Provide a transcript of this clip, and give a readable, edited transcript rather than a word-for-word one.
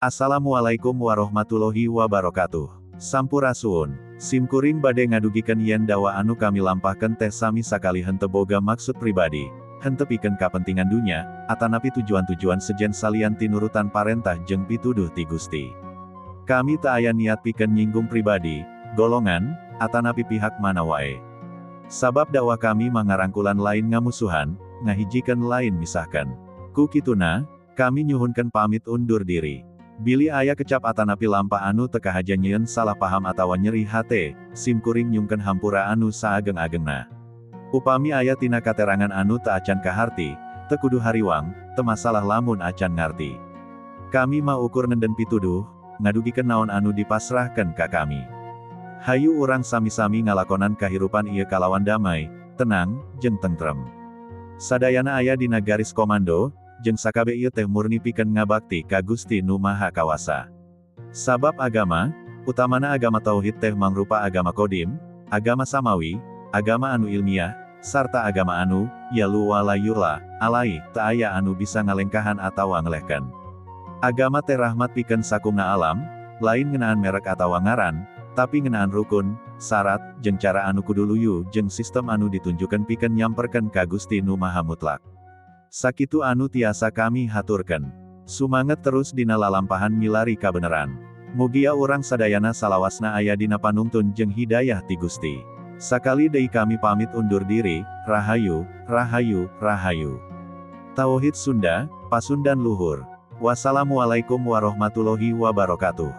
Assalamualaikum warahmatullahi wabarakatuh. Sampurasun. Simkuring bade ngadugikeun yen dakwah anu kami lampahkeun teh sami sakali henteu boga maksud pribadi, henteu pikeun kapentingan dunya, atanapi tujuan-tujuan sejen salian ti nurutan parentah jeung pituduh ti Gusti. Kami teu aya niat pikeun nyinggung pribadi, golongan, atanapi pihak mana wae. Sabab dakwah kami mah ngarangkulan lain ngamusuhan, ngahijikeun lain misahkeun. Ku kituna, kami nyuhunkeun pamit undur diri. Bilih aya kecap atanapi lampah anu teu kahaja nyieun salah paham atawa nyeri hate, simkuring nyungkeun hampura anu saageng-agengna. Upami aya tina katerangan anu teu acan kaharti, teu kudu hariwang, teu masalah lamun acan ngarti. Kami mah ukur nenden pituduh, ngadugikeun naon anu dipasrahkeun ka kami. Hayu urang sami-sami ngalakonan kahirupan ieu kalawan damai, tenang, jeung tentrem. Sadayana aya dina garis komando, jeung sakabe ieu teh murni pikeun ngabakti ka Gusti Nu Maha Kawasa. Sabab agama, utamana agama tauhid teh mangrupa agama kodim, agama samawi, agama anu ilmiah, sarta agama anu, yalu wala yula, alai, teu aya anu bisa ngalengkahan atawa ngelehkeun. Agama teh rahmat pikeun sakumna alam, lain ngeunaan merek atawa ngaran, tapi ngeunaan rukun, syarat, jeung cara anu kudu luyu jeung sistem anu ditunjukkeun pikeun nyamperkeun ka Gusti Nu Maha Mutlak. Sakitu anu tiasa kami haturkeun. Sumanget terus dina lalampahan milari kabeneran. Mugia urang sadayana salawasna aya dina panungtun jeung hidayah ti Gusti. Sakali deui kami pamit undur diri, rahayu, rahayu, rahayu. Tauhid Sunda, Pasundan Luhur. Wassalamualaikum warahmatullahi wabarakatuh.